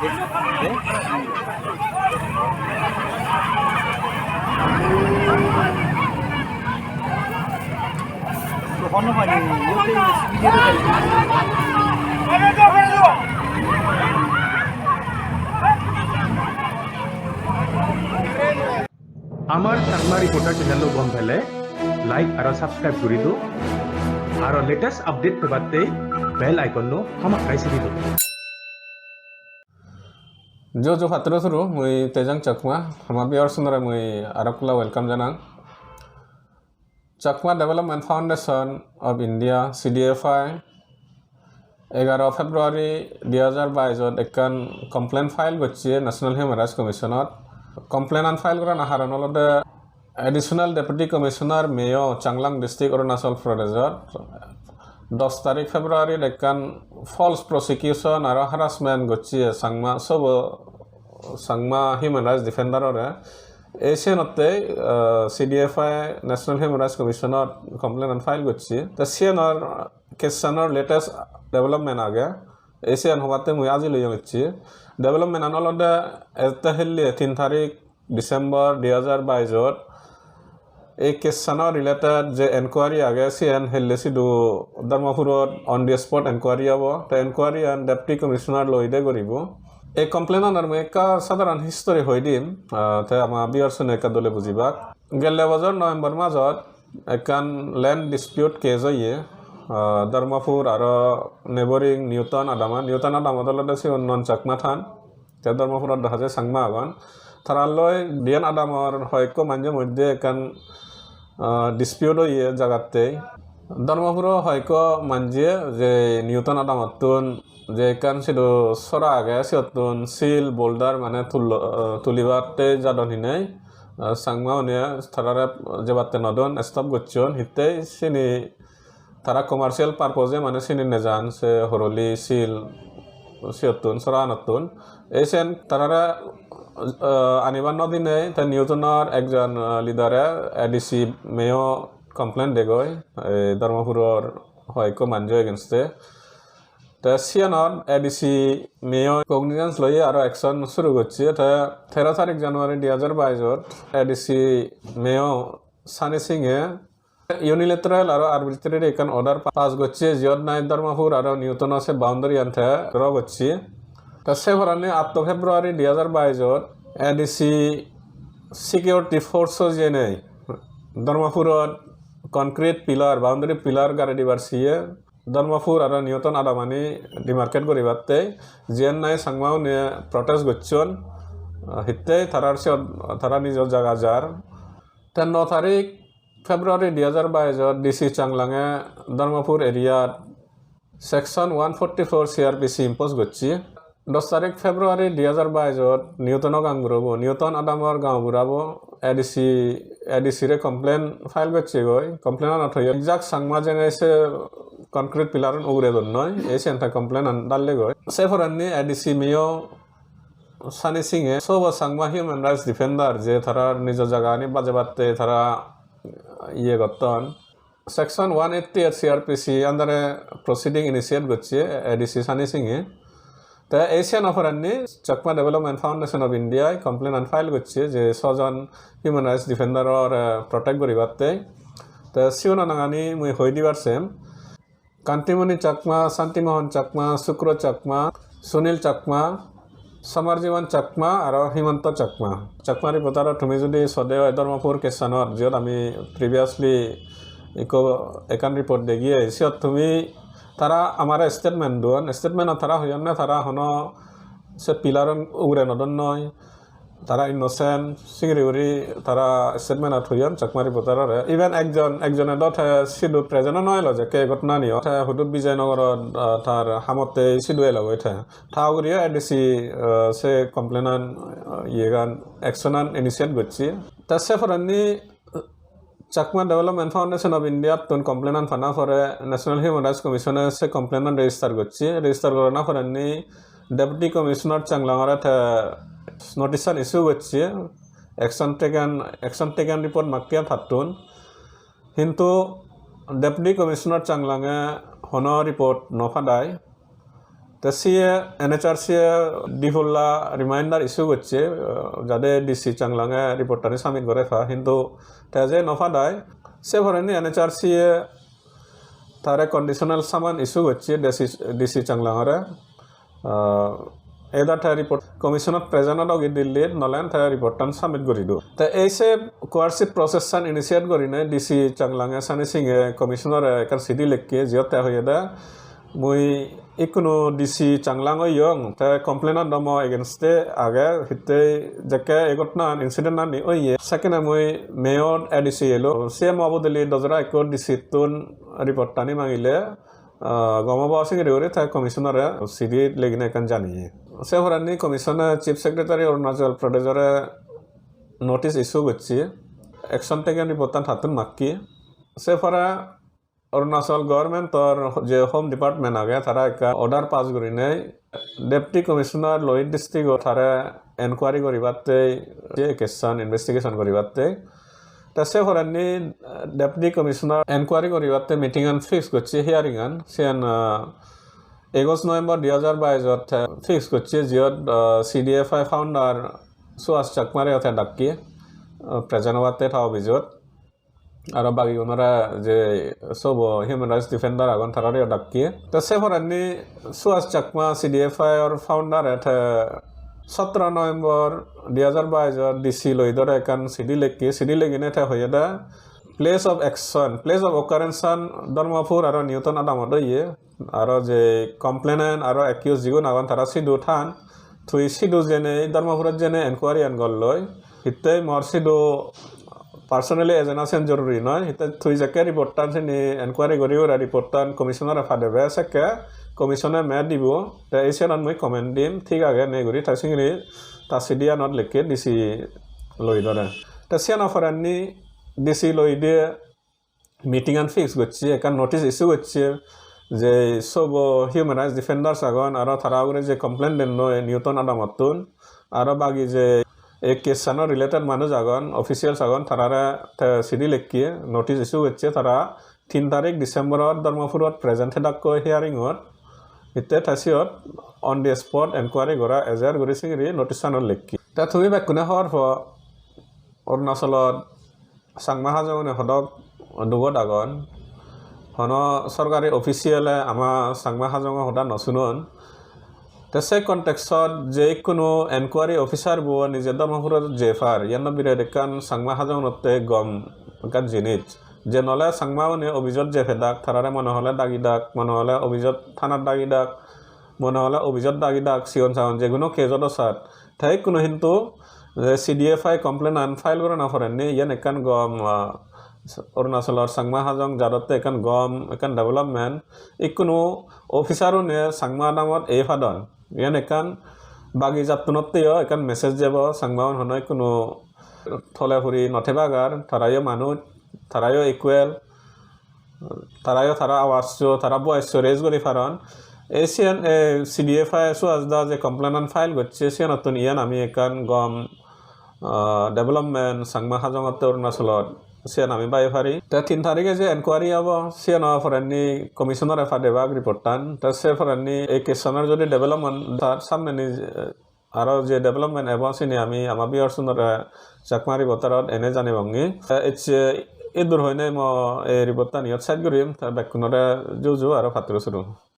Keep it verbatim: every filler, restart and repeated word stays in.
Amar Changma Reporter channel-o gom pele like aro subscribe guri do, aro latest update pebatte bell icon-o hamakkai sibi do. Jo jo patturu turu, mui Tejang Chakma, ama viewers-unore mui arokkala welcome janang. Chakma Development Foundation of India, C D F I, egaro February dui hajar baisot ekkan complaint file gocche National Human Rights Commission-ot. Complaint-an file gorana haron olode Additional Deputy Commissioner Miao, Changlang District, Arunachal Pradesh-ot dos tarik February-t ekkan false prosecution aro harassment gocche Changma sobo, Changma human rights defender-ore. Ei siyenotte, ah, C D F I National Human Rights Commission-ot complaint-an file gocche. Te siyanor case-anor latest development age. Ei siyan hobatte mui ajil oyong ecche. Development-an olode ette helle tin tarik December dui hajar baisot ei case-ano related je enquiry age, siyen helle sidu Dharmapurot on the spot enquiry obo. Te enquiry-an Deputy Commissioner loide guribo. Ei complaint-anor mui ekka sadharon history hoi dim, ah, te ama viewers-une ekka dole bujibak. Gelle bojor November majot ekkan land dispute case oye, ah, Dharmapur aro neighboring Newton Adama. Newton Adamot olode sigun non Chakma than. Te Dharmapurot do haje Changma agon. Taralloi diyen adamor hoyekko manje moddhe ekkan, ah, dispute oye jagattei. Dharmapuro hoyekko manje je Newton adamottun je ekkan sidu sora age, siyottun sil, boulder mane tullo-, ah, tulibatte jadon hinei, ah, Changma une tarare jebatte nodon, stop gocchon. Hittei sini tara commercial purpose-e mane sini nejan, se horoli, sil, siyottun, soranottun. Ei sen tarare, eh, anibar no dinei, te Newton-or ekjon, eh, leader-e A D C Miao complaint degoi, ei Dharmapuror hoyekko manjo against-e. Te siyanot A D C Miao cognizance loye aro action suru gocche. Te tero tarik January dui hajar baisot A D C Miao Sunny Singh-e unilateral aro arbitrary ekkan order pa-, pass gocche, jiyot nahi Dharmapur aro Newton-o se boundary-an te draw gocche. Te se porani atto February dui hajar baisot A D C security force-o jenei Dharmapurot concrete pillar, boundary pillar gari dibar siye Dharmapur aro Newton adamani demarcate guribatte, jiyen nahi Changma-une protest gocchon, ah, hittei tarar siyot tara nijo jaga jar. Te no tarik February dui hajar baisot D C Changlang-e Dharmapur area-t Section one forty-four C R P C impose gocche. Dos tarik February dui hajar baisot Newton-o gaonburabo, Newton adamor gaonburabo A D C, A D C re complaint file gocchegoi. Complaint-anot hoye exact Changma jenei se concrete pillar-un ugure donnoi, ei siyen te complaint-an dallegoi. Se porendi A D C Miao Sunny Singh-e sobo Changma human rights defender je tara nijo jagani bajebatte tara iye gotton. Section one eighty-eight C R P C under-e proceeding initiate gocche A D C Sunny Singh-e. Te ei siyan porendi Chakma Development Foundation of India complaint-an file gocche je sojon human rights defender-ore protect guribatte. Te sigun nangani mui hoi dibar sem. Kantimoni Chakma, Santimohan Chakma, Sukro Chakma, Sunil Chakma, Samar Jiban Chakma aro Himanta Chakma. Chakma Reporter-ot tumi judi sode oi Dharmapur case-anot, jiyot ami previously ikko ekkan report degiye, siyot tumi tara amare statement duon, statement-ot tara hoyonne tara hono se pillar-un ugure nodonnoi, tara innocent, singiri guri tara statement-ot hoyon Chakma Reporter-ore. Even ekjon, ekjone do te sidu present-o no elo jekke ghotona-nio. Te hudu Bijoynagar-ot, ah, tar hamotte sidu elogoi te. Ta uguriyo A D C, ah, se complaint-an, ah, iyegan, action-an initiate gocche. Te se porendi Chakma Development Foundation of India-ttun complaint-an pana pore National Human Rights Commission-e se complaint-an register gocche. Register gorana porendi Deputy Commissioner Changlang-ore te notice-an issue gocche. Action taken, action taken report makke pattun. Hintu Deputy Commissioner Changlang-e hono report no padai. Te siye N H R C-ye dipolla reminder issue gocche, eh, jade D C Changlang-e report-tani submit gore pa, hintu te je no padai, se porendi N H R C-ye tare conditional summon issue gocche D C, D C Changlang-ore. Ah, either te report commission-ot present odogi Delhi-t, nole te report-tan submit guri do. Te ei se coercive process-an initiate gurinei D C Changlang-e, Sunny Singh-e commissioner-e ekkan sidi lekke, jiyot te hoyede, mui ikkunu D C Changlang oyong, te complaint-an do mo against-e age, hittei jekke ei ghotnan, incident-ani oye, sekkene mui May-ot A D C elo, se mo bodoli dojora ekko D C-ttun report-tani mangile, ah, gom obo singiri guri te commissioner-e sidi legine ekkan janiye. Se porendi commission-e Chief Secretary Arunachal Pradesh-ore notice issue gocche, action taken report-tan tattun makke. Se pore Arunachal government-or je Home Department age, tara ekkan order pass gurinei Deputy Commissioner Lohit District-ot tare enquiry guribatte, je case-an investigation guribatte. Te se porendi, eh, Deputy Commissioner enquiry guribatte meeting-an fix gocche, hearing-an. Siyan, ah, egoch November dui hajar bais-ot, eh, fix gocche, jiyot, ah, C D F I founder Suhas Chakma-re te dakke, ah, present obatte ta office-ot. Aro bagigunore je sobo human rights defender agon, tarareyo dakke. Te se porendi Suhas Chakma, C D F I-or founder-e te sotro November dui hajar bais-ot D C Lohit-ore ekkan sidi lekke, sidi legine te hoyede, place of action, place of occurrence-an Dharmapur aro Newton Adamot oye. Aro je complainant aro accused jigun agon, tara sidu than, tui sidu jenei, Dharmapurot jenei enquiry-an golloi. Hittei mor sidu personally ejana siyen joruri noi. Hittei tui jekke report-tan sini enquiry guri guri report-tan commissioner-e padebe, sekke commission-e me dibo. Te ei siyanot mui comment dim, thik age nei guri, te singiri ta sidiyanot lekke D C Lohit-ore. Te siyano porendi D C Lohit-e meeting-an fix gocche, ekkan notice issue gocche je sobo human rights defenders agon, aro tara ugure je complaint dennoi Newton Adamottun, aro bagi je ei case-ano related manuj agon, officials agon, tarare te sidi lekke notice issue gocche, tara tin tarik December-ot Dharmapurot present thedakkoi hearing-ot, hitte te siyot on the spot enquiry gora ejer guri singiri notice-anot lekke. Te tumi bekkune hobor po, Arunachalot Changma Hajongune hodok dugot agon. Hono sorkari official-e ama Changma Hajongo hoda no sunon. Te se context-ot je ikkunu enquiry officer bo nije Dharmapurot jei par, iyan no biret ekkan Changma Hajongotte gom ekkan jinis. Je nole Changma-une office-ot jei pedak, tarare mone hole dagidak, mone hole office-ot thanat dagidak, mone hole office-ot dagidak, sigon sagon jeguno case-ot o sat. Te ikkunu hintu je C D F I complaint-an file gorana porenni, iyan ekkan gom, ah, Arunachalor Changma Hajong jadotte ekkan gom, ekkan development. Ikkunu officer-une Changma Adamot ei padon. Iyan ekkan bagi jattunotteyo ekkan message jebo, Changma-un hono ikkunu tole puri no thebak ar, tarayo manuj, tarayo equal, tarayo tara awasso, tara boyesso raise guri paron. Ei siyan, eh, C D F I Suhas da je complaint-an file gocche, siyanottun iyan ami ekkan gom, ah, development Changma Hajongotte Arunachalot, siyan ami bai pari. Te tin tarige je enquiry obo, siyano porenni commissioner-e padebak report-tan. Te se porenni ei case-anor jodi development tar samneni, eh, aro je development ebo sini ami ama viewers-unore Chakma Reporter-ot ene janibongi. Te ecche idur hoinei mo ei report-tan iyot sej gurim, te bekkunore ju ju aro patturu suru.